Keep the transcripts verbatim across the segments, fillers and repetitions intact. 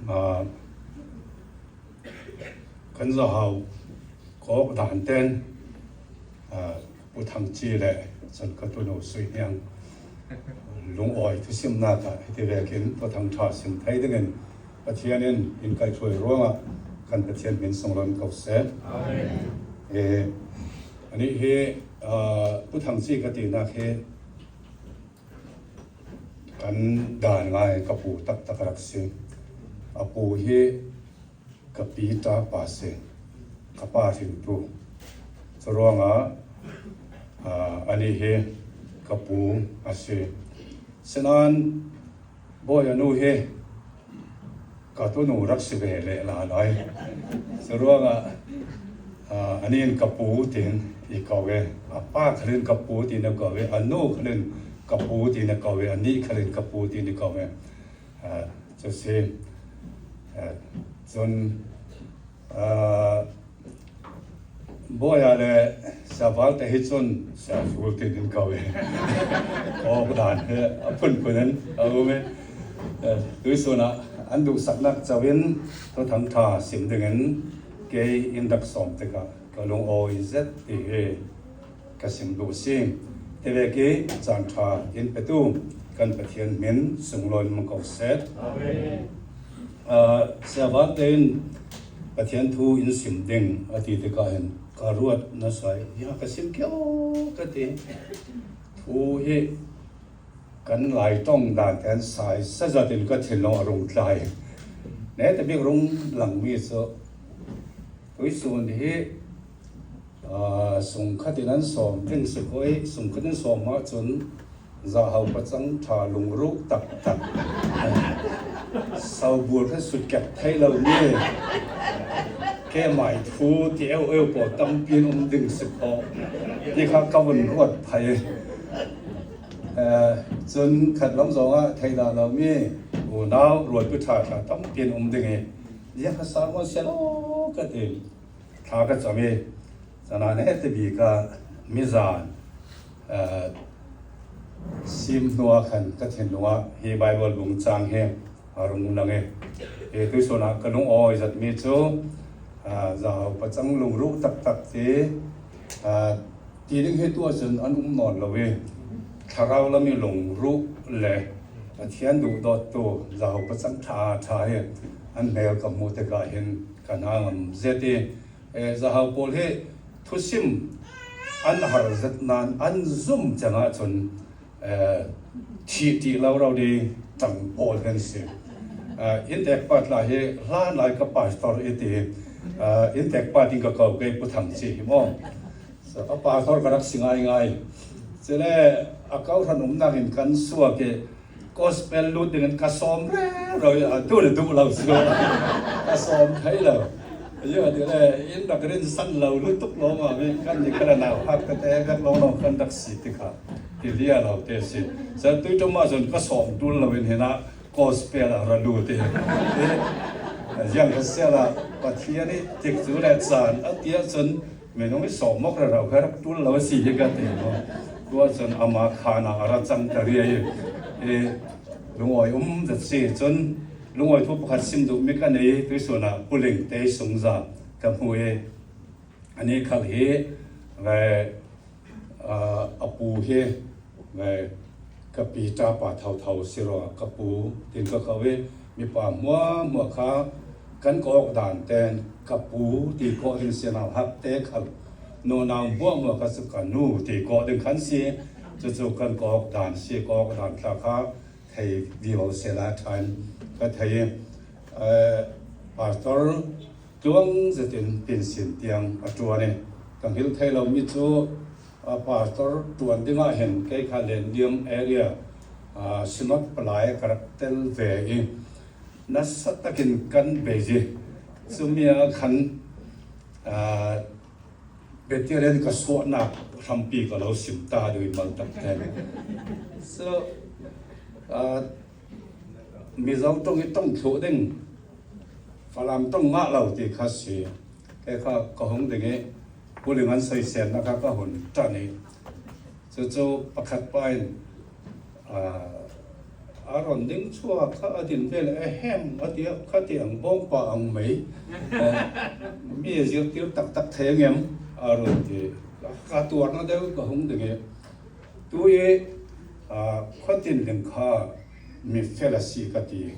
Aa, kan zahau kawk dan ten, aa, Pu Thang Ci le cun ka tunu Sui Hniang lungawi thusimnak ah hiti vekin Pu Thang ṭha sim thei dingin Pathian in in kaihhruai ruangah kan Pathian hmin sunglawi ko seh. Amen. Eh, anih hi, aa, Pu Thang Ci ka tinak hi kan dan ngai ka pu taktak a rak si. A pu hi ka pi ṭa pa si, ka pa hringtu. Curuangah, aa, anih hi ka pu a si. Sinain Bawi a nu hi ka tunu rak si ve leh la lai. Curuangah, aa, anih in ka pu tiin i ko ve, a pa khalin ka pu tiin a ko ve, a nu khalin ka pu tiin a ko ve, anih khalin ka pu tiin i ko ve. Aa, cu si, aa, cun, aa, Bawi a le Sia Val te hi cun Sia Zul tiin in ko ve. Kawk dan hi a phunphun in a um i, aa, tuihsun ah an duhsaknak co in Pu Thang ṭha sim dingin kei in rak sawm tikah ka lungawi zet ti hi ka sim duh si. Hi vek i caan ṭha in petu kan Pathian hmin sunglawi ko seh. Amen. Aa, Sia Val tein Pathian thu in sim ding a ti tikah hin ka ruat nasa i, ya, ka sim kio ka ti. Thu hi kan Lai ṭong dan tein sai sazat in ka thinlung a rung tlai. Netabik rung langmi cu tuihsun hi, aa, sungkhat in an sawm ding si ko i, sungkhat in sawm ahcun zahau pacang ṭha lungruh taktak, sobul kha sutkek thei lomi, keimai thu ti eueu pawl tampi an um ding si ko ti kha ka vun ruat phei. Eh, cun khatlam zongah thei dah lomi unau rualpi ṭha ṭha tampi an um ding i, ziang kha sermon si lo ka ti, thla ka cam i, caan ah netabik ah mizan, eh, sim hnuah khan ka thinlung ah hi Baibal bung cang hi a rung lang i, hi tuihsun ah ka lungawi zatmi cu, aa, zahau pacang lungruh taktak ti, aa, ti ding hi tuah cun an um nawn lo i, thlarau lam i lungruh le Pathian duhdawttu zahau pacang ṭha ṭha hi an hmel ka hmuh tikah hin ka hna ngam zet i, eh, zahau pawl hi thusim an har zet nain an zum cang ahcun, eh, thih ṭih lo rau ding ṭang pawl kan si. Eh, inntek pa tla hi hlan lai ka pastor i ti, eh, inntek pa ding ka ko kei Pu Thang Ci hi maw? So, a pastor ka rak si ngaingai. Cule a kawhhran umnak in kan suak i, gospel lut dingin ka sawm rero i, a tu le duh lo si lo. Ka sawm thei lo. Yo, ti le, in rak rinsan lo lutuk lawng ah mi kan ni kha le nauhak ka te vek lawng lawng kan rak si ti kha ti lia lo te si. Sa tui ṭum ah cun ka sawm ṭul lo in hinah gospel a ra lut i, ziang ka sial ah Pathian i tikcu le caan a ti ahcun minung i sawm awk rero kha rak ṭul lo a si hi ka ti maw? Tuah cun ama khan ah a ra cang ta ria i, i lungawi um zet si cun lungawi thu pakhat sim duhmi ka nei, tuihsun ah Pu Ling te sungza ka hmu i, anih khal hi, ve, aa, a pu hi, ve, ka pi ṭa pa thotho si rua, ka pu tin ka ko i, mipa hmuahhmuah kha kan kawk dan ten ka pu ti kawh ding si, nauhak te khal nunau hmuahhmuah kha cu ka nu ti kawh ding khan si, cucu kan kawk dan si, kawk dan tla kha thei vivo sehla ṭhan ka thei i, eh, pastor tluang zetin pinsin tiang a ṭuan i, ka hngilh thei lomi cu, ah, pastor ṭuan dingah hin kei kha Lendiam area, ah, Synod palai ka rak tel ve i, nasa takin kan bei i, cumi ah khan, ah, Veteran ka suahnak hrampi ka lo sim ta dui mal tak ten. So, ah, Mizo ṭong i ṭong thluh ding, Falam ṭong ngah lo ti kha si. Kei kha ka hung ding i, Pu Ling an soisennak kha ka hun ṭan i. Cucu pakhat pa in, aa, A rawn ding chhuak kha, a din vel, "Ehem," a ti a, "Khatiang bawngpa ang mai. Eh, mi zirtir tak tak thei ang em?" a rawn ti. Ka tuarna deuh ka hung ding e. Tui, ah, khaw tin ding kha mi fel a si ka ti.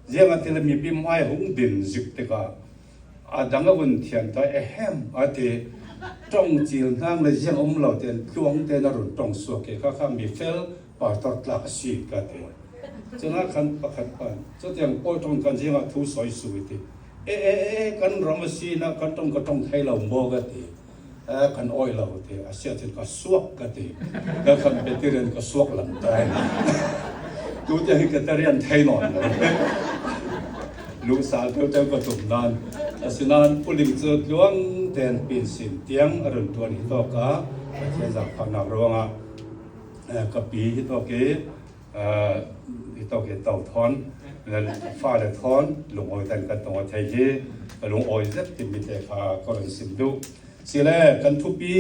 Ziangahtile mipi mai hung din zik tikah a dang a vun thian ta, "Ehem," a ti. Ṭawng cil hnang le ziang awm lo ten tluang ten a rawn ṭawng suak e, kha kha mi fel pastor tlak a si ka ti. Chuna khan pakhat pan, "Chutiang pawi ṭawng kan ziangah thu sawi suh," i ti. "E, e, e, kan ram a si na, kan ṭawng ka ṭawng thei lo maw?" ka ti. "E, kan awih lo," ti. "A sia chin ka suak," ka ti. Ka khan pe tirin ka suak lang tai. Tutiang hi ka tarian thei nawn lo. Luhsal teu teu ka tum nan. Asinan Pu Ling chu tluang ten pinsin tiang a rawn tuan hi tawk a, Pathian zak phatnak ruangah, eh, ka pi hi tawk i, eh, hi tawk i to thawn, eh, fale thawn, lungawi tan kan tawng a thei hi, ka lungawi zet ti mi te kha ka rawn sim duh. Sile kan thupi,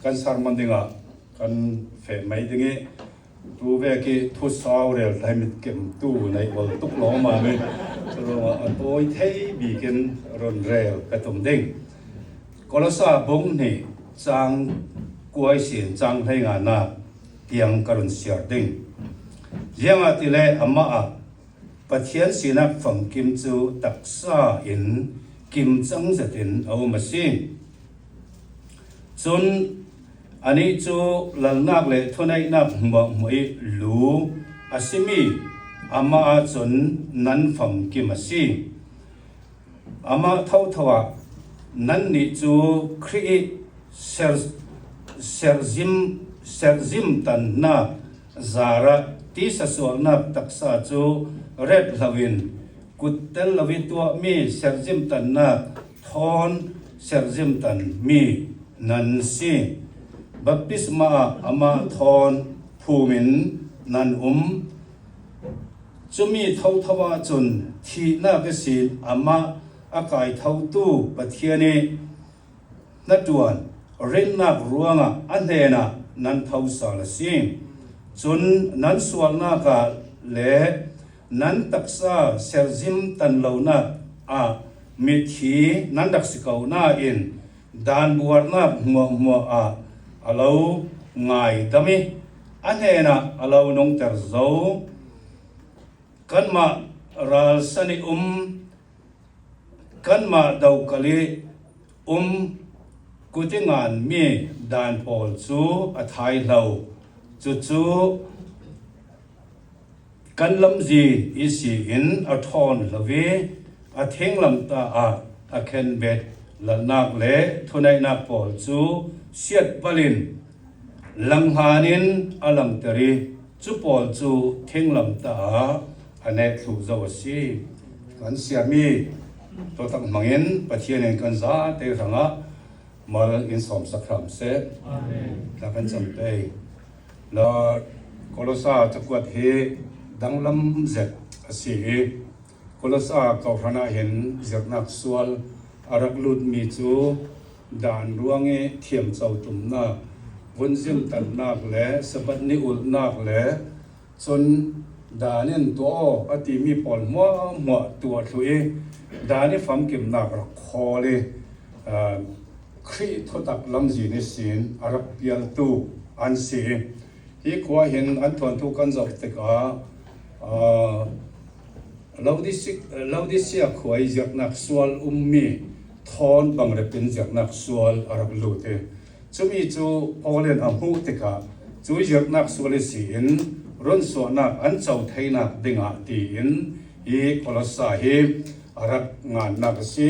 kan sermon dingah kan feh mai ding i, tu vek i thu sau rel hlai mit kem tu nei ol tuk lo ma mi. Churuangah a tawi thei bikin rawn rel ka tum ding. Kolosa bung hnih chang kua i sin chang hleinga na tiang ka rawn siar ding. Ziangahtile amah ah Pathian sinak famkim chu taksa in kimchang zetin a um a si. Chun anih chu lalnak le thuneihnak hmuahhmuah i lu a si mi, amah ah chun nan famkim a si. Amah thotho ah nannih chu Khrih i ser, serzim, serzim tanna zarah tisa sualnak taksa chu ret hloin kut tel lo i tuah mi serzim tanna thawn serzim tan mi nan si. Baptisma ah amah thawn phumin nan um. Chumi thotho ah chun thihnak ihsin amah a kaithotu Pathian i hnaṭuan rinnak ruangah a hnenah nan thosal a si. Chun nan sualnak ah le nan taksa serzim tan lonak ah mitthi nan rak si ko nain dan buarnak hmuahhmuah ah a lo ngaidam i a hnenah a lo nungter zo. Kanmah ralsan i um, kanmah dokal i um, kut i ngan mi dan pawl chu a thai hlo. Cucu kan lamzin ihsi in a ṭhawn hlo i a thinglamtah ah a khenbet lalnak le thuneihnak pawl cu siatpalh in langhan in a langter i cu pawl cu thinglamtah ah a neh thluh zo a si. Kan siarmi tuatak hmangin Pathian in kan zate hrangah mal in sawmsak hram seh. Amen. Tla kan cam pei. La Kolosa cakuat hi danglam zet a si i, Kolosa kohhran ah hin zirnak sual a rak lutmi cu dan ruang i thiamco tumnak, vunzim tannak le Sabbath ni ulhnak le cun dan in tuah aw a timi pawl hmuahhmuah tuah thluh i, dan i famkimnak rak khawl i, aa, Khrih thutak lamzin ihsin a rak pialtu an si. Hi khua hin an thuanthu kan zoh tikah, aa, Laodicea, Laodicea khua i zirnak sual ummi thawn bangrep in zirnak sual a rak lut i, cumi cu Paul in a hmuh tikah, cui zirnak sual ihsi in runsuahnak an co theinak dingah tiin hi Kolosa hi a rak ngannak a si.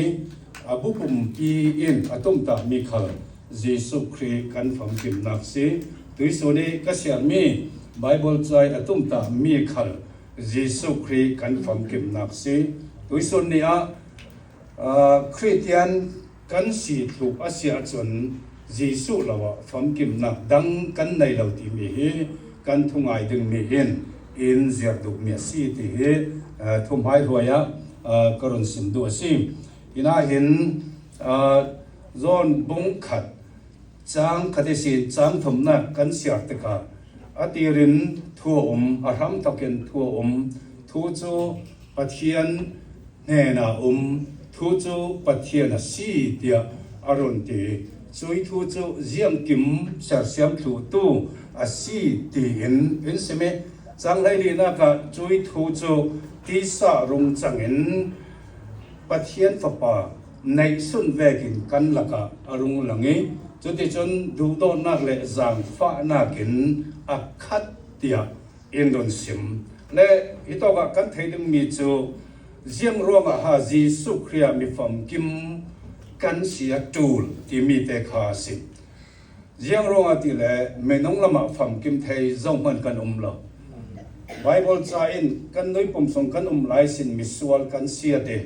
A bu pumpi in a tumtahmi khal Jesuh Khrih kan famkimnak si. Tuihsun i ka siarmi Bible cai a tumtahmi khal Jesuh Khrih kan famkimnak si. Tuihsun ni ah, aa, Khristian kan si thluh a si ahcun Jesuh lo ah famkimnak dang kan nei lo timi hi kan thungai dingmi in in zir duhmi a si ti hi, aa, thuhmaihruai ah, aa, ka run sim duh a si. Hinah hin, aa, John bung khat, cang khat ihsin cang thumnak kan siar tikah A tirin thu a um, a hram takin thu a um, thu cu Pathian hnena um, thu cu Pathian a si tiah a run ti. Cui thu cu ziangkim sersiam thluhtu a si tiin in sim i, cang hleilinak ah cui thu cu tisa rung cangin Pathian Fapa neihsun vekin kan lakah a rung lang i, cuticun duhdawtnak le zaangfahnak in a khat tiah in run sim. Le hitawkah kan theih dingmi cu ziang ruangah ha Jesuh Khrih ah mi famkim kan si a ṭul timi te kha a si. Ziang ruangah ti le minung lamah famkim thei zohman kan um lo. Baibal ca in kan nuipum sung kan um lai sin misual kan si a ti.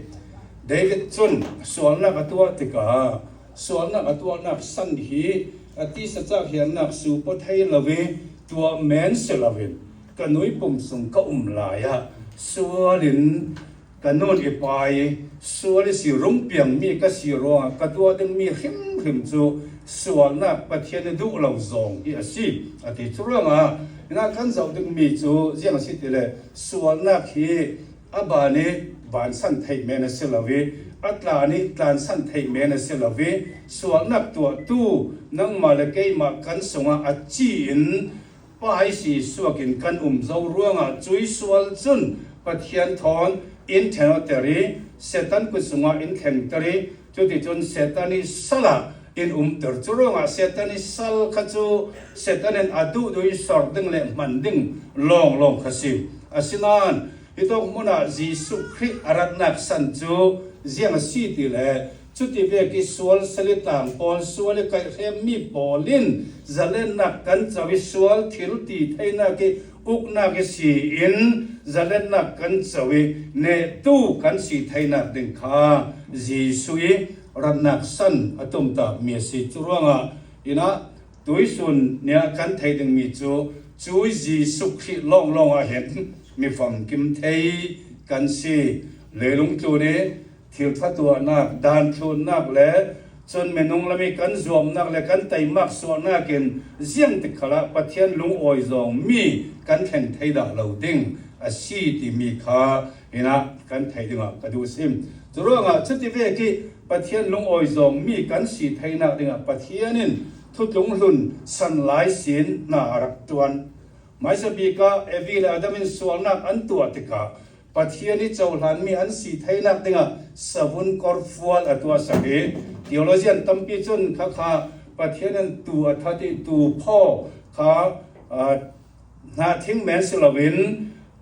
David cun sualnak a tuah tikah sualnak a tuahnak san hi a tisa cak hiarnak supo thei lo i tuah men si loin ka nuipum sung ka um lai ah sual in ka nun i pai i sual i si rung piangmi ka si ruangah ka tuah dingmi hrimhrim cu sualnak Pathian i duh lo zong hi a si a ti. Cu ruangah hinah kan zoh dingmi cu ziang a si ti le sualnak hi a ban i bansan theih men a si lo i a tlan i tlansan theih men a si lo i sualnak tuahtu nangmah le keimah kan sungah a ci in pai si suak in kan um zo ruangah cui sual cun Pathian thawn in ṭhenawter i Satan kut sungah in thlengter i cuticun Satan i salah in umter. Cu ruangah Satan i sal kha cu Satan in a duhduh i sor ding le hman ding lawnglawng kha si. Asinain hitawk hmunah Jesuh Khrih a ratnak san cu ziang a si ti le cuti vek i sual salitang pawl, sual i kaihhremmi pawl in zalennak kan co i sual thil ti theinak i uknak i si in zalennak kan co i nehtu kan si theinak ding kha Jesuh i ratnak san a tumtahmi a si. Cu ruangah inah tuisun nia kan theih dingmi cu cui Jesuh Khrih lawnglawng ah hin mi famkim thei kan si. Leilung tlun i thil ṭhatuahnak, daan thlunnak le cun minung lam i kan zuamnak le kan teimak suahnak in ziangtik khalah Pathian lungawi zawngmi kan thleng thei dah lo ding a si timi kha hinah kan theih dingah ka duh a si. Cu ruangah cuti vek i Pathian lungawi zawngmi kan si theinak dingah Pathian in thutlung hlun san lai sin hna a rak ṭuan. Hmaisa bik ah Evi le Adam in sualnak an tuah tikah Pathian i cohlanmi an si theinak dingah savun korfual a tuahsak i theologian tampi cun khakha Pathian in tuu a that i tuu phaw kha, aa, hna thing men si loin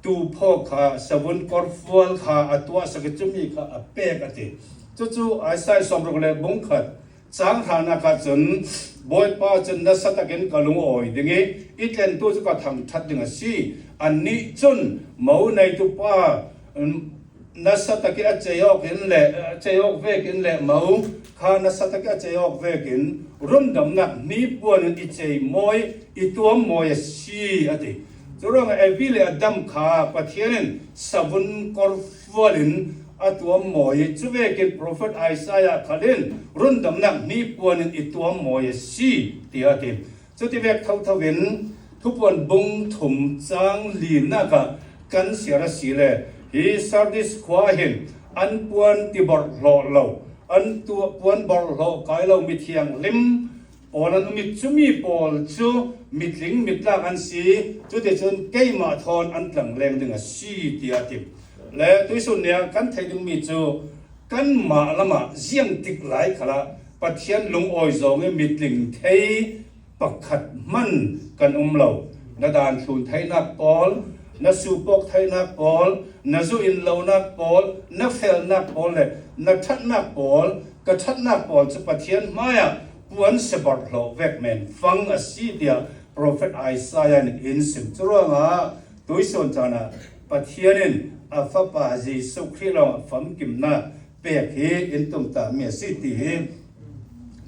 tuu phaw kha savun korfual kha a tuahsak i cumi kha a pek a ti. Cucu Isaiah sawmruk le bungkhat cang hranak ah cun Bawipa cun nasa takin ka lungawi ding i i tlentu cu ka thangṭhat ding a si. Annih cun mo neitu pa, um, nasa tak i a cei awk in le, a cei awk vekin le mo kha nasa tak i a cei awk vekin rundamnak hnipuan in i cei mawi, i tuam mawi a si a ti. Curuangah Evi le Adam kha Pathian in savun korfual in a tuam mawi i cuvekin profet Isaiah khal in rundamnak hnipuan in i tuam mawi a si tiah a ti. Cuti vek thotho in Thupuan bung thum cang linak ah kan siar a si le hi Sardis khua hin an puan ti borhhlawh lo, an tuah puan borhhlawh kai lo mithianghlim pawl an um i cumi pawl cu mitling mitlak an si, cuticun keimah thawn an tlangleng ding a si tiah a ti. Le tuisun nia kan theih dingmi cu kanmah lamah ziangtik lai khalah Pathian lungawi zawng i mitling thei pakhat hman kan um lo. Na daan thlun theinak pawl, na suupawk theinak pawl, na zu in lonak pawl, na felnak pawl le na ṭhatnak pawl, ka ṭhatnak pawl cu Pathian hmaiah puan si borhhlawh vek men fang a si tiah profet Isaiah nih in sim. Curuangah tuisun caan ah Pathian in a Fapa Jesuh Khrih lawngah famkimnak pek hi in tumtahmi a si ti hi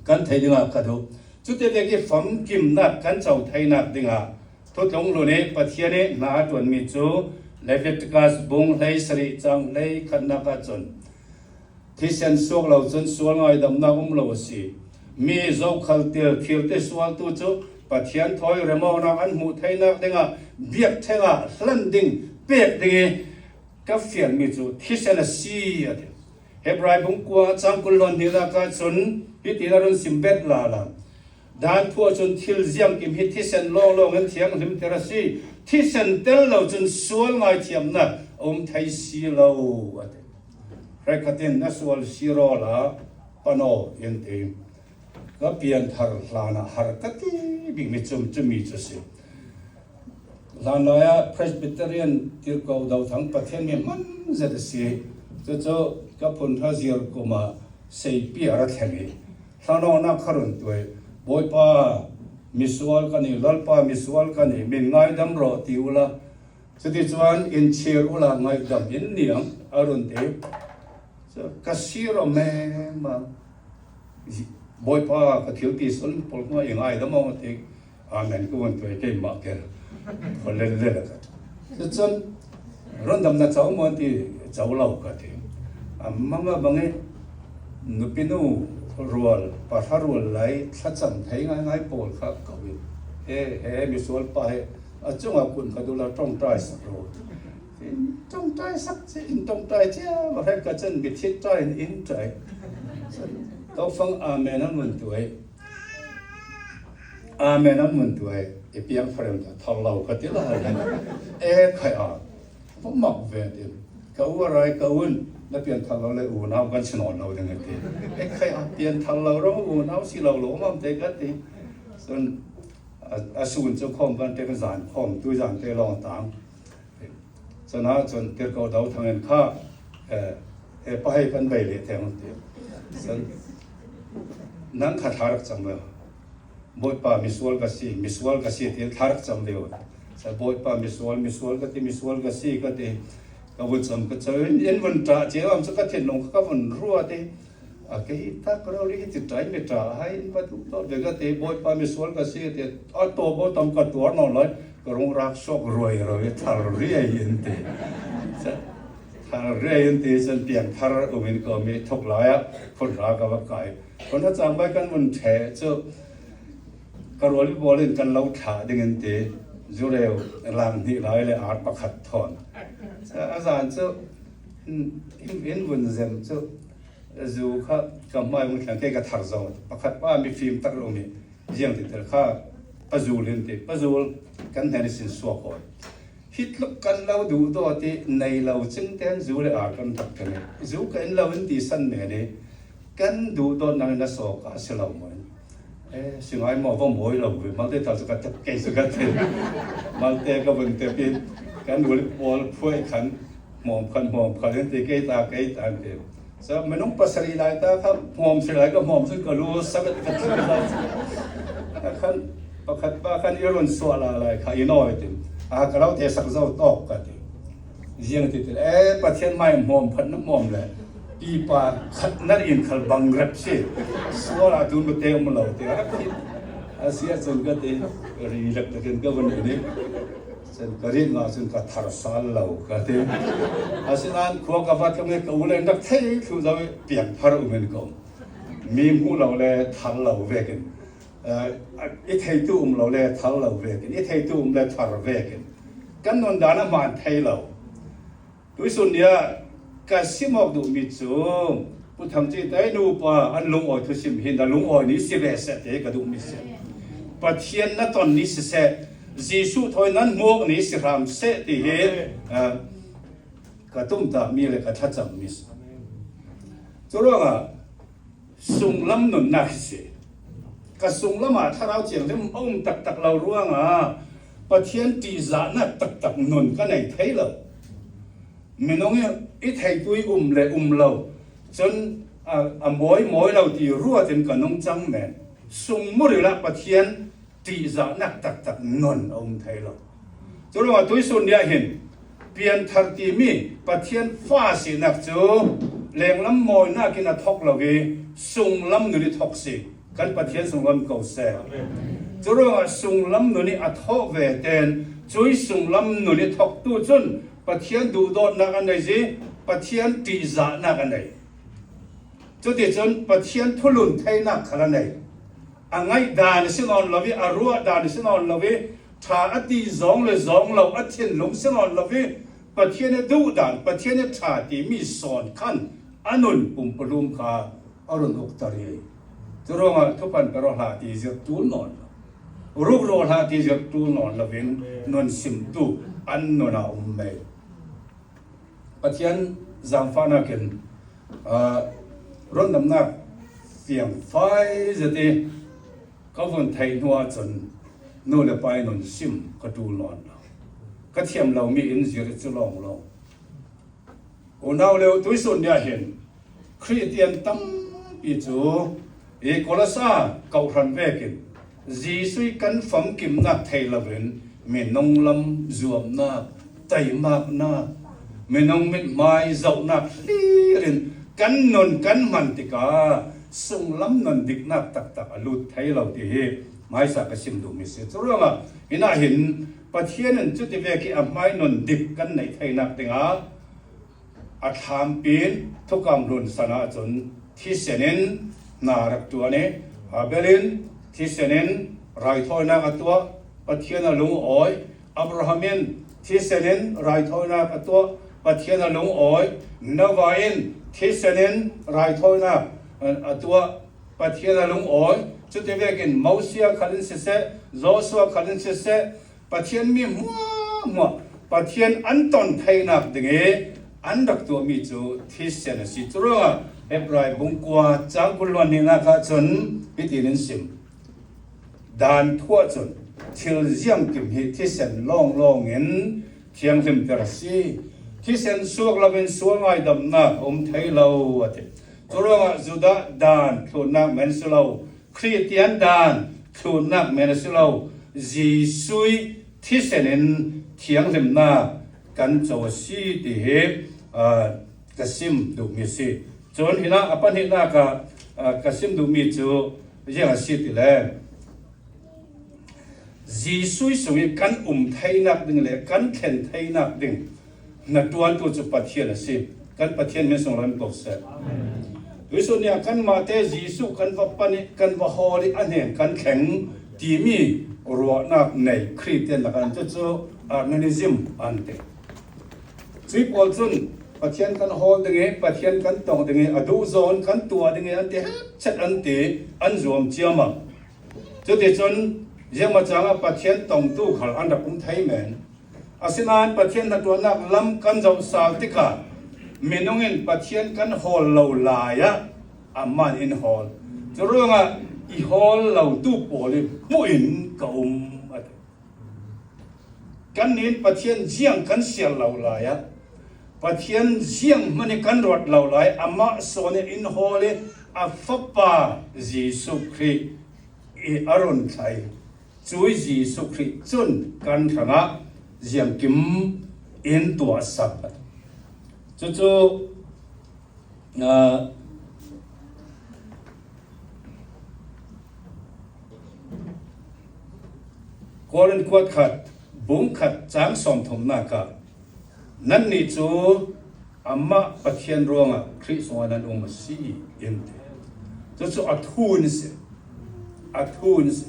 kan theih dingah ka duh. Cuti vek i famkimnak kan co theinak dingah thutlung hlun i Pathian i hna a ṭuanmi cu Leviticus bung hleisarih cang hleikhatnak ah cun thisen suak lo cun sual ngaidamnak um lo a si. Mi zokhal til thil te sualtu cu Pathian thawi remawkna an hmuh theinak dingah biak thengah hlan ding pek ding i ka fianmi cu thisen a si, a ti. Hebrai bung kua cang kul hluan hnihnak ah cun hitin a run sim bet lala. Dan thu ah cun thil ziangkim hi thisen lawnglawng in thianghlimter a si. Thisen tel lo cun sual ngaithiamnak a um thei si lo, a ti. Hrekkhat in na sual sir awla pan aw in ti. Ka pianthar hlanah har ka ti bikmi cumi cu si. Hlanlai ah Presbyterian tirhkoh dothang Pathian mi hman zet a si. Cucu ka phunhra zir kum ah seipi a ra thleng i hlanawknak kha run tuai. Bawipa, misual ka ni, Lalpa, misual ka ni, min ngaidam rawh ti uhla. Cuticun in chir uhla ngaidam in niang a run ti. Ka sir aw mema. Bawipa, ka thilti sun pawl hna i ngaidam aw ti. Amen, ka vun tuai keimah kel. Khual lel lel a ka. Cucun rundam na co maw ti, co lo ka ti. A manga bangin nupinu rual, pahra rual lai thlacam thei ngaingai pawl kha ko in. He, he, misual pa he a cungah kun ka duh lo, ṭawngṭai sak rawh. In ṭawngṭai sak ci, in ṭawngṭai cia, va hrekkhat cun mitthit ṭai in in ṭai. Kofang amen an vun tuai. Amen an vun tuai. I piang farem ta thar lo ka ti lai. E khai a. Mak ve ti. Ka u a rai ka un. Na pian thar lo le unau kan si nawn lo ding a ti. E khai a pian thar lo rawng unau si lo lo mam te ka ti. Cun a, a sun cu khawm kan te kan zan khawm tu zan te lawng tang. Cun ah cun tirhkoh dothang in kha, eh, eh, pahei kan bei leh theng ti. Cun nang kha thla rak cam ve. Bawipa misual ka si, misual ka si ti thla rak cam ve. Cun Bawipa misual, misual ka ti, misual ka si ka ti. Ka vun cam ka cam in, in vun ṭah cio am cu ka thinlung kha ka vun ruat i. A kei tak rori hi ti ṭai mi ṭa hai in va duh dawt ve ka ti, Bawipa misual ka si ti, a tawp aw tam ka tuar nawn lai, ka rung rak suak ruai ro i thar riai in ti. Thar riai in ti cun piang thar um in ka mi thuk lai ah phunhra ka va kai. Phunhra cang bai kan vun ṭheh cu ka rual i pawl in kan lo thlah ding in ti, zureu lang hnih lai le ar pakhat thawn. A zan cu in, in, in vun zem cu zu kha ka hmai hung thlang, kei ka thar zo. Pakhat pa mifim tak lo mi ziang ti tel kha pazul in ti, pazul kan hnen i sin suak hawi. Hi tluk kan lo duh dawt i nei lo cing ten zu le ar kan rak kan i zu ka in lo in ti san men i kan duh dawt nang in a sawk a si lo maw? Eh, si ngai maw, va mawi lo ve. Malte tal cu ka tep kei cu ka ti. Malte ka vun tep i kan ul pawl phuai khan hmawm khan hmawm khan in ti kei ta kei ta an ti. So, minung pasarih lai ta kha hmawm si lai ka hmawm cun ka lu sak a ka thil lai. Khan pakhat pa khan i run suah la lai kha i nawi tin. A ka lo te sak zo tawk ka ti. Ziang ti ti, eh, Pathian mai hmawm phat na hmawm le. Pipa khat na in khal bang rep si. Sual a tun ka te um lo ti. A si a cun ka ti. Ri lek takin ka vun ni. Cun ka rit ngah cun ka thar sal lo ka ti. Asinain khua ka vat ka nge ka u le rak thei thlu zo i piang thar um in ko. Mi hmuh lo le thar lo vekin, eh, i theitu um lo le thar lo vekin, i theitu um le thar vekin kan nun dan a hmaan thei lo. Tuisun nia ka sim awk duhmi cu Pu Thang Cin te nupa an lungawi thusim hi na lungawi ni si ve seh te ka duhmi si. Pathian na ton ni siseh, Jesuh thawi nan hmuak ni si hram seh ti hi, ah, ka tumtahmi le ka thlacammi si. Curuangah sunglam nunnak hi si. Ka sunglam ah Thlarau Thianghlim a um taktak lo ruangah Pathian ṭihzahnak taktak nun ka nei thei lo. Minung i, i theitu i um le um lo cun a, a mawi mawi lo ti ruat in ka nung cang men. Sungmuril ah Pathian ṭihzahnak taktak nun a um thei lo. Curuangah tuisun nia hin pianthar timi Pathian fa sinak cu lenglam mawinak in a thawk lo i sunglam nun i thawk si. Kan Pathian sunglam ko seh. Curuangah sunglam nun i a thawh ve ten cui sunglam nun i thawktu cun Pathian duhdawtnak a nei i Pathian ṭihzahnak a nei. Cuticun Pathian thulun theinak khal a nei. a ngaih dan a si nawn lo i, a ruah dan a si nawn lo i, ṭha a ti zawng le zawng lo, a thinlung si nawn lo i, Pathian a duh dan, Pathian a ṭha timi sawn khan a nun pumpu lum kha a run uktar hi. Curuangah thuphan pe rawh hlah ti zir tul nawn lo, ruk rawh hlah ti zir tul nawn lovin nun simtu an nunah um mai. Pathian zangfahnakin, aa, rundamnak fiangfai zet i ka vun theih hnu ahcun nu le pa i nun sim ka ṭul nawn lo. Ka thiam lomi in zir cu lawnglawng. Unau le tuihsun ni ah hin Khristian tampi cu i Kolose kohhran vekin Jesuh i kan famkimnak thei loin minung lam zuamnak, teimaknak, minung mithmai zohnak hlir in kan nun kan hman tikah sunglam nun diknak taktak a lut thei lo ti hi hmaisa ka sim duhmi si. Curuangah hinah hin Pathian in cuti vek i a hmai nun dik kan neih theinak dingah a thlampin thukam hlun san ahcun thisen in hna rak ṭuan i, Abel in thisen in raithawinak a tuah, Pathian a lung a awi, Abraham in thisen in raithawinak a tuah, Pathian a lung a awi, Noah in thisen in raithawinak a tuah, Pathian a lung a awi, cuti vekin Mosia khal in siseh, Joshua khal in siseh, Pathian mi hmuahhmuah Pathian an ton theinak ding i an rak tuahmi cu thisen a si. Curuangah Hebrai bung kua cang kul hluan hnihnak ahcun hitin in sim. Dan thuah cun thil ziangkim hi thisen lawnglawng in thianghlimter a si. Thisen suak loin sual ngaidamnak a um thei lo, a ti. Curuangah Judah dan thlunnak men si lo, Khristian dan thlunnak men a si lo, Jesuh i thisen in thianghlimnak kan co a si ti hi, aa, ka sim duhmi a si. Cun hinah a pahnihnak ah, aa, ka sim duhmi cu ziang a si ti le, Jesuh sung i kan um theinak ding le kan thlen theinak ding hnaṭuantu cu Pathian a si. Kan Pathian min sunglawi in ko seh. Tuihsun ni ah kanmah te Jesuh kan va pan i kan va hawl i a hnen kan thleng timi ruahnak nei Khristian lakah an cucu Arminianism an ti. Cui pawl cun Pathian kan hawl ding i, Pathian kan tong ding i, a duh zawn kan tuah ding i an ti, hetchet an ti, an zuam ciammam. Cuticun ziangmah cangah Pathian tongtu khal an rak um thei men. Asinain Pathian hnaṭuannak lam kan zoh sal tikah minung in Pathian kan hawl lo lai ah amah in in hawl. Curuangah i hawl lotu pawl i hmuh in ka um, a ti. Kannih in Pathian ziang kan siar lo lai ah, Pathian ziang hmanh i kan ruat lo lai, amah sawn in in hawl i a Fapa Jesuh Khrih i a run thlai. Cui Jesuh Khrih cun kan hrangah ziangkim in tuahsak. Cucu, aa, Korin kuat khat, bung khat, cang sawmthumnak ah, nannih cu amah Pathian ruangah Khrih sungah nan um a si, in ti. Cucu a thu in si, a thu in si.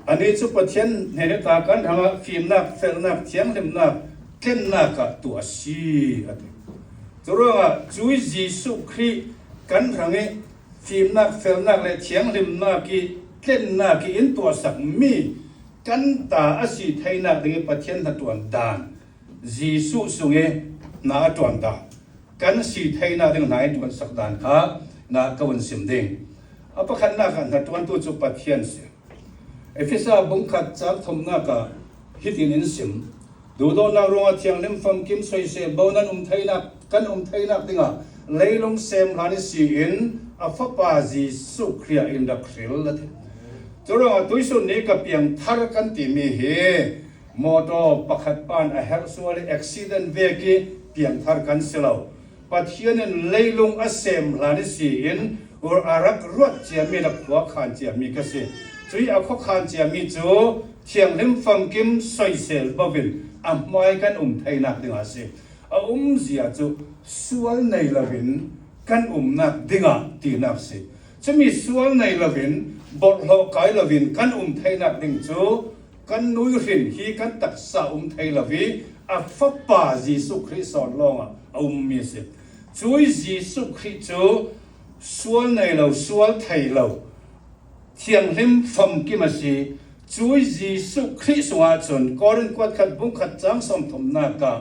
Anih cu Pathian hnen i ta kan hrangah fimnak, felnak, thianghlimnak, tlennak ah tuah a si, a ti. Curuangah cui Jesuh Khrih kan hrang i fimnak, felnak le thianghlimnak i tlennak i in tuahsakmi kan ta a si theinak ding i Pathian hnaṭuan dan, Jesuh sung i hna a ṭuan dan, kan si theinak ding hna in ṭuansak dan kha na ka vun sim ding. A pakhatnak ah hnaṭuantu cu Pathian si. Efesa bung khat cang thumnak ah hitin in sim, duhdawtnak ruangah thianghlim famkim soisel bo nan um theinak, kan um theinak dingah leilung sem hlan i si in a Fapa Jesuh Khrih ah in rak hril, a ti. Curuangah tuihsun ni ka piangthar kan timi hi mawtaw pakhat pan a herh sual i accident vek i piangthar kan si lo. Pathian in leilung a sem hlan i si in a rak ruat ciami, rak khuakhan ciami ka si. Cui a khuakhan ciami cu thianghlim famkim soisel bo in a hmai kan um theinak dingah a si. A umzia cu sual nei loin kan umnak dingah tinak si. Cumi sual nei loin, bawrhlawh kai loin kan um theinak ding cu kan nuihrin hi kan taksa um thei lo i a Fapa Jesuh Khrih sawn lawngah a ummi a si. Cui Jesuh Khrih cu sual nei lo, sual thei lo, thianghlim famkim a si. Cui Jesuh Khrih sungah cun Korin kuat khat bung khat cang sawmthumnak ah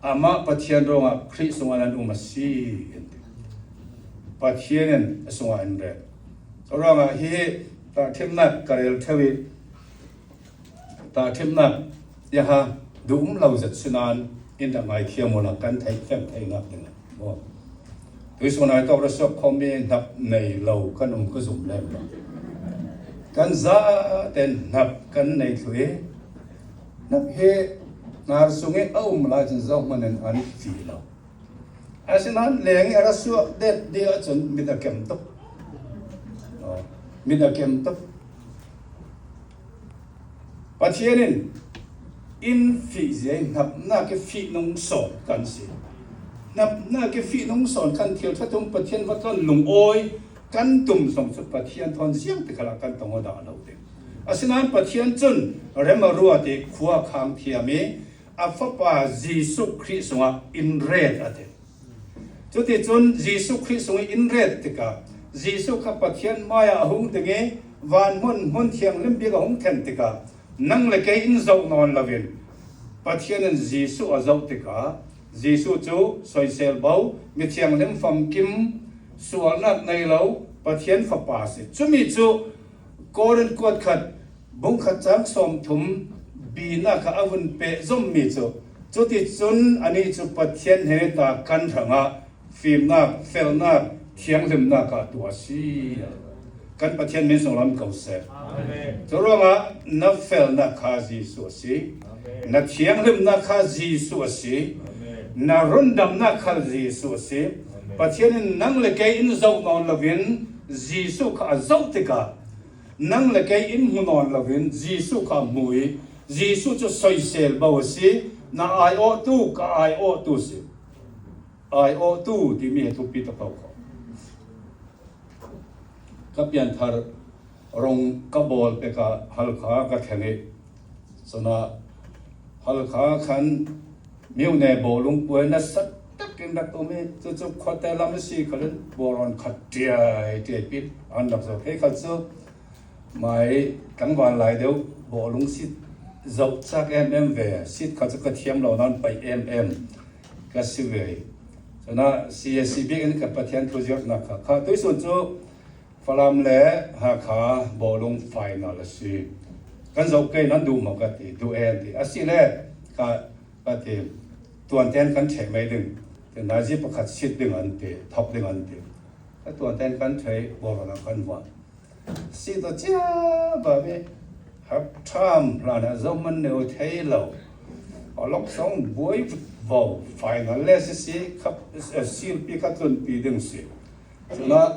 amah Pathian ruangah Khrih sungah nan um a si. Pathian in a sungah in ret. Curuangah hi tahṭhimnak ka rel ṭheu i, tahṭhimnak, yaha, duh um lo zet sinain in dah ngaithiam uhla kan theih fiang theinak ding. Tuihsun ai tawk ra suak khawmi hnap nei lo kan um ka zum lem lo. Kan za ten hnap kan nei thlu i, hnap hi ngar sung i a um lai cun zohman in an fih lo. Asinain leng i a ra suak det dih ahcun mit a kem tuk. Aw, mit a kem tuk. Pathian in in fih zia i hnapnak i fihnung sawn kan si. Hnapnak i fihnung sawn kan thil ṭha tum Pathian va tlon lungawi kan tum zong cu Pathian thawn ziang tikhalah kan tong aw dah lo ding. Asinain Pathian cun rem a ruat i khua khang thiam i a Fapa Jesuh Khrih sungah in ret a ti. Cuticun Jesuh Khrih sung i in ret tikah, Jesuh kha Pathian hmaiah a hung ding i van hmun, hmun thianghlim bik a hung thlen tikah, nang le kei in zoh nawn loin Pathian in Jesuh a zoh tikah, Jesuh cu soisel bo, mi thianghlim famkim, sualnak nei lo Pathian Fapa a si. Cumi cu Korin kuat khat bung khat cang sawmthum binak kha a vun peh zommi cu, cuticun anih cu Pathian he ta kan hrangah fimnak, felnak, thianghlimnak ah tuah a si. Kan Pathian min sunglam ko seh. Amen. Curuangah na felnak kha Jesuh a si. Amen. Na thianghlimnak kha Jesuh a si. Amen. Na rundamnak kha Jesuh a si. Amen. Pathian in nang le kei in zoh nawn loin Jesuh kha a zoh tikah, nang le kei in hmu nawn loin Jesuh kha hmu i, Jesuh cu soisel bo a si, na aiawhtu, ka aiawhtu a si. Aiawhtu timi he thupi tak ko. Ka pianthar rung ka bawl pek ah Halkha ka thleng i, cun ah Halkha khan Myone bawlung puai nasa takin rak um i, cucu khuate lam a si khalin bawrawn khat ṭiai ṭiai pit an rak zoh. Kei khal cu mai tlangval lai deuh bawlung sit zoh cak em em ve, sit kha cu ka thiam lo nain pai em em ka si ve. Cun ah C A C bik in ka Pathian thu ziarnak kha, kha tuihsun cu Falam le Hakha bawlung final a si. Kan zoh kei nan duh maw ka ti, duh e an ti. A si le ka, ka ti, tuanten kan ṭheh mai ding. Ti nazi pakhat sit ding an ti, thawk ding an ti. Ka tuanten kan ṭheh, bawlung ah kan vuan. Si tu cia ba mi, hap ṭham hlan ah zohman neu thei lo. A lok song buai vo, final le si si, kha, eh, silpi ka tlunpi ding si. Cun ah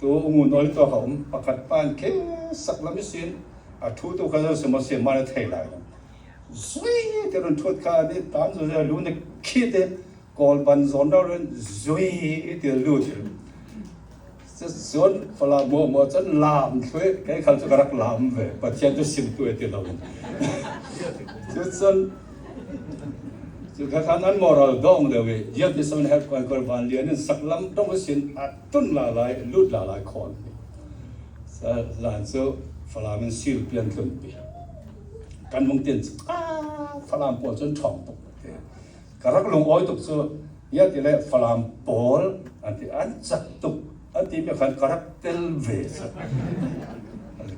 tu ngun awl tu kha um pakhat pan khi sak lam i sin, a thu tu kha zo sima sima na thei lai. Zui ti run thut kha ni tan zo zia lu na khi te, kawl ban zon dau run zui ti lu ti. Cu cun Falam maw maw cun lam thlui, kei khal cu ka rak lam ve, Pathian cu sim tu e ti lo. Cu cun, cu kha khan an moral dawng deuh i, G L P seven headquarter Van Lian in sak lam dong a sin, a tun lalai, lut lalai khawn. Sa-, zan cu Falam in silpi an tlunpi. Kan hung tin cu, ah, Falam pawl cun ṭhawng tuk. Ka rak lungawi tuk cu, bia ti le Falam pawl, an ti, an cak tuk, an timi khan ka rak tel ve cu.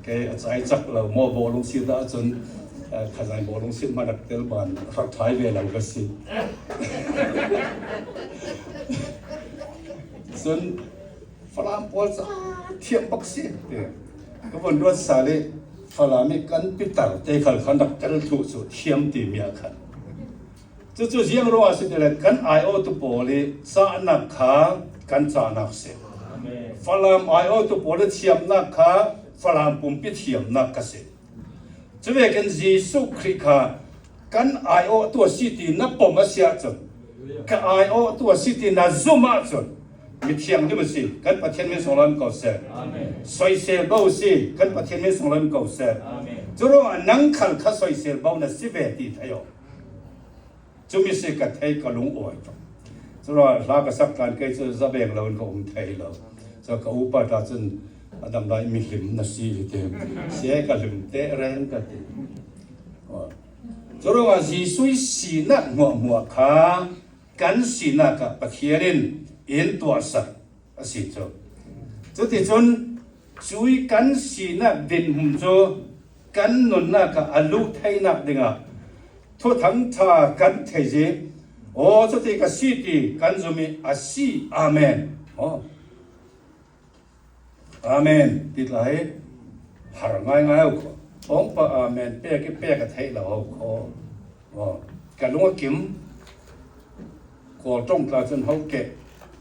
Kei a cai cak lo maw, bawlung sit ahcun, eh, Khazain bawlung sit hmanh rak tel ban rak ṭhai ve lo ka si. Cun Falam pawl cu a thiam bak si ti ka vun ruat sal i, Falam i kan pitar te khal khan rak tel thluh cu thiam timi ah khan. Cucu ziang ruangah si ti le, kan aiawhtu pawl i cahnak kha kan cahnak si. Falam aiawhtu pawl i thiamnak kha Falam pumpi thiamnak ka si. Cuvekin Jesuh Khrih kha kan aiawhtu a si ti na pom a si ahcun, ka aiawhtu a si ti na zum ahcun, Mi thianghlim a si, kan Pathian min sunglam ko se. Soisel bo si, kan Pathian min sunglam ko se. Curuangah nang khal kha soisel bo na si ve ti thei aw. Cumi si ka thei, ka lung awi tuk. Curuangah hla ka sak tlan kei cu za veng lo in ka um thei lo. Cu ka upa ta cun a dang lai mi hlim na si hi ti. Si ai ka hlim te reng ka ti. Curuangah Jesuh sinak hmuahhmuah kha kan sinak ah Pathian in in tuahsak a si cu. Cuticun cui kan sinak dinhmun cu kan nunnak ah a luh theinak dingah Thuthang ṭha kan thei i, aw, cuti ka si ti kan zum i a si. Amen. Aw. Amen ti tla hi har ngaingai au kho. Pawngpa amen pek i pek a theih lo au kho. Aw. Ka lung a kim. Kawl ṭong tla cun ho keh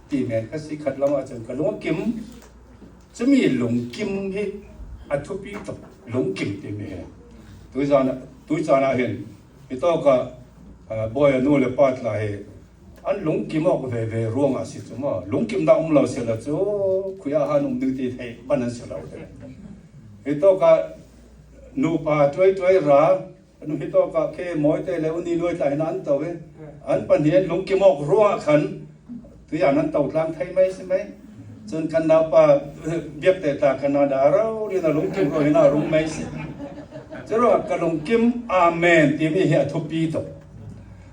ti men kha si khat lam ah cun ka lung a kim. Cumi lungkim hi a thupi tuk, lungkim timi hi. Tuizan ah, tuizan ah hin, hi tawk ah, ah, bawi a nu le pa tla hi an lungkim awk veve ruangah a si cu maw? Lungkimnak um lo si lo cu khui ah han um ding ti theih ban an si lo. Hi tawk ah nupa tuaiṭuai ra, Kan hi tawk ah khi Mawite le U Ni Luai tla hin an to i, an pahnih an lungkim awk ruangah khan tuizan an to tlang thei mai si mai. Cun kan naupa biakte tla kan a da rori na lungkim ruangah hin a rung mai si. Curuangah ka lungkim amen timi hi a thupi tuk.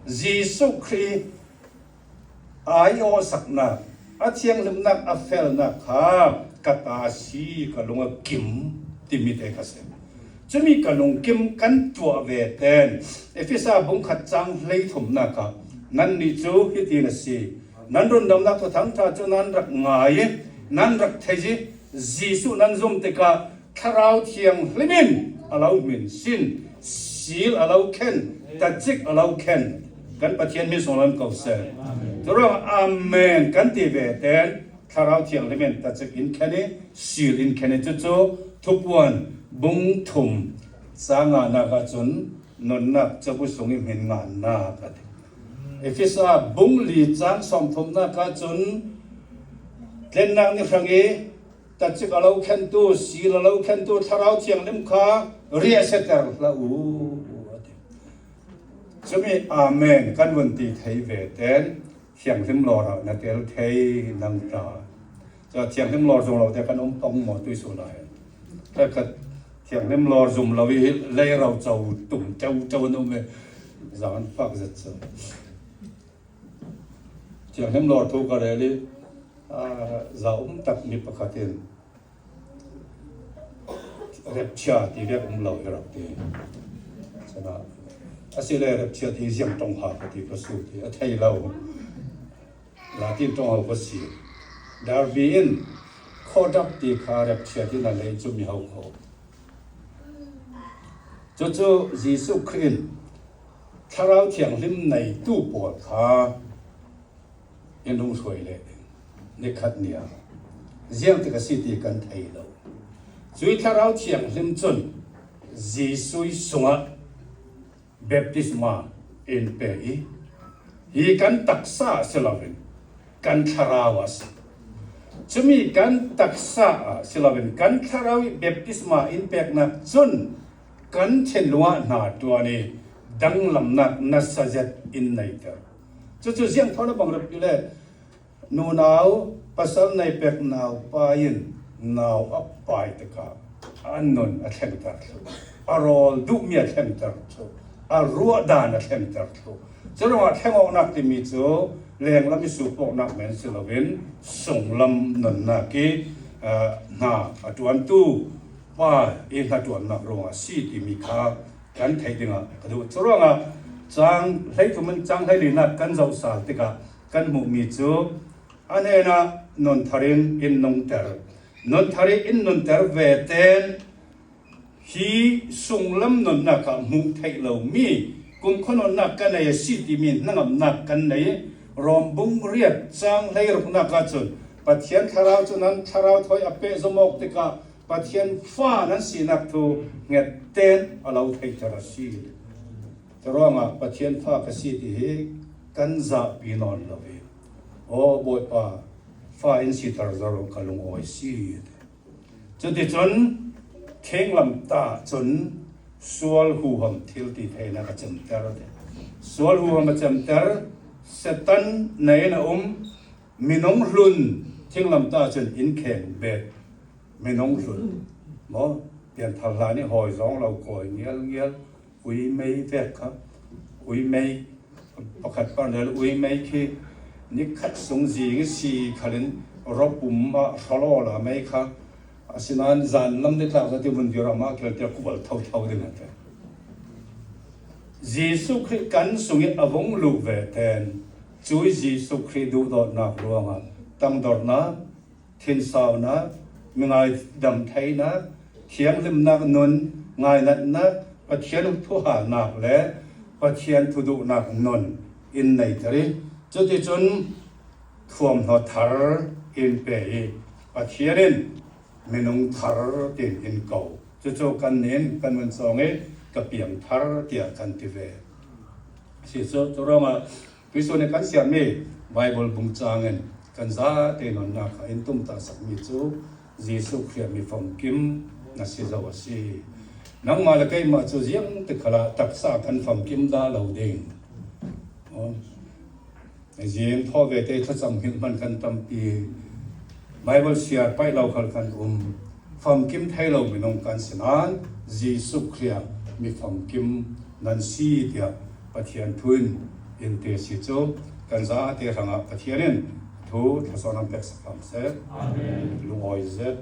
Jesuh Khrih aa i awhsaknak, a thianghlimnak a felnak kha ka ta a si, ka lung a kim timi te ka si. Cumi ka lungkim kan tuah ve ten Efesa bung khat cang hleithumnak ah nannih cu hitin a si, nan rundamnak thuthang ṭha cu nan rak ngai i nan rak thei i Jesuh nan zum tikah Thlarau Thianghlim in a lo hminsin, sil a lo khen, tacik a lo khen, kan Pathian hmin sunglam ko seh. Curuang amen kan ti ve ten Thlarau Thianghlim in tacik in khen i, sil in khen i, cucu Thupuan bung thum cang nganak ahcun nunnak cabu sung i hmin ngannak a ti. Efesa bung li cang sawmthumnak ahcun tlennak ni hrang i tacik a lo khentu, sil a lo khentu Thlarau Thianghlim kha riahsiater hlah u, a ti. Cumi amen kan vun ti thei ve ten thianghlim lawr ah na tel thei nang ta. Cun thianghlim lawr zung lo te kan um pong maw tuisun ah hin? Khat khat thianghlim lawr zum lo i lei ro co tum co co an um i zan an fak zet cu. Thianghlim lawr thu ka rel i, aa, za um tak mi pakhat in, "Repchia ti vek um lo hi rak ti." Cun a, "A si le repchia ti ziang ṭong ha ka ti ka su ti a thei lo. Latin ṭong ho ka si." Darby in khodap ti kha repchia ti na lei cu mi ho kho. Cucu Jesuh Khrih in Thlarau Thianghlim neitu pawl kha in rung hruai le nikhat ni ah ziangtik a si ti kan thei lo. Cui Thlarau Thianghlim cun Jesuh sungah baptisma in pe i, hi kan taksa ah si loin kan thlarau ah a si. Cumi kan taksa ah si loin kan thlarau i baptisma in peknak cun kan thinlung ah hna ṭuan i danglamnak nasa zet in neiter. Cucu ziangthawn a bang rep ti le nunau pasal nei pek naupa in nau a pai tikah a nun a thlengter thluh, a rawl duhmi a thlengter thluh, a ruahdan a thlengter thluh. Curuangah thleng awknak timi cu lenglam i sup awknak men si loin sunglam nunnak i, aa, hna a ṭuantu pa i hnaṭuannak ruangah a si timi kha kan theih dingah ka duh. Curuangah cang hleithum in cang hleilinak kan zoh sal tikah kan hmuhmi cu a hnenah nun thar in in nungter. Nun thar in in nunter ve ten hi sunglam nunnak ah hmuh theih lomi kumkhua nunnak kan nei a si timi hnangamnak kan nei. Rom bung riat cang hleiruknak ahcun Pathian Thlarau cu nan thlarau thawi a pehzom awk tikah Pathian fa nan sinak thu hnget ten a lo theihter a si. Curuangah Pathian fa ka si ti hi kan zahpi nawn lo i, "Aw Bawipa, Pa in si thar zo lo ka lungawi si. Cuticun thinglamtah cun sual huham thil ti theihnak a cemter. Sual huham a cemter, Satan na inn a um, minung hlun, thinglamtah cun in kheng bet, minung hlun. Maw, pianthar hlan i hawi zong lo kawi ngialngial, uimei vek kha, uimei pakhat par lel uimei khi nikhat sung zing i si khalin ropum ah hralaw la mei kha, asinain zan lam ni tlak zati vun dir amah kil tiah kual thotho ding a ti. Jesuh Khrih kan sung i a vung luh ve ten, cui Jesuh Khrih duhdawtnak ruangah tangdornak, thinsaunak, mi ngaidam theinak, thianghlimnak nun, ngainatnak, Pathian thuhalnak le Pathian thuduhnak nun in neiter i, cuticun thuamhnaw thar in pe i, Pathian in minung thar tiin in ko. Cucu kan nin kan vun cawng i, ka piang thar tiah kan ti ve. Si cu, cu ruangah Tuisun nih kan siarmi Baibal bungcang in kan zate nunnak ah in tumtahsakmi cu Jesuh Khrih mi famkim na si zo a si. Nangmah le keimah cu ziangtik khalah taksa kan famkim dah lo ding. Aw. Zing thawh ve te thlacam hmanh kan tampi, Baibal siar paih lo khal kan um. Famkim thei lo minung kan si nain Jesuh Khrih mi famkim nan si tiah Pathian thu in in ti a si cu, kan zate hrangah Pathian in thu thlawsuah nan pek sak hram seh. Amen. Lungawi zet.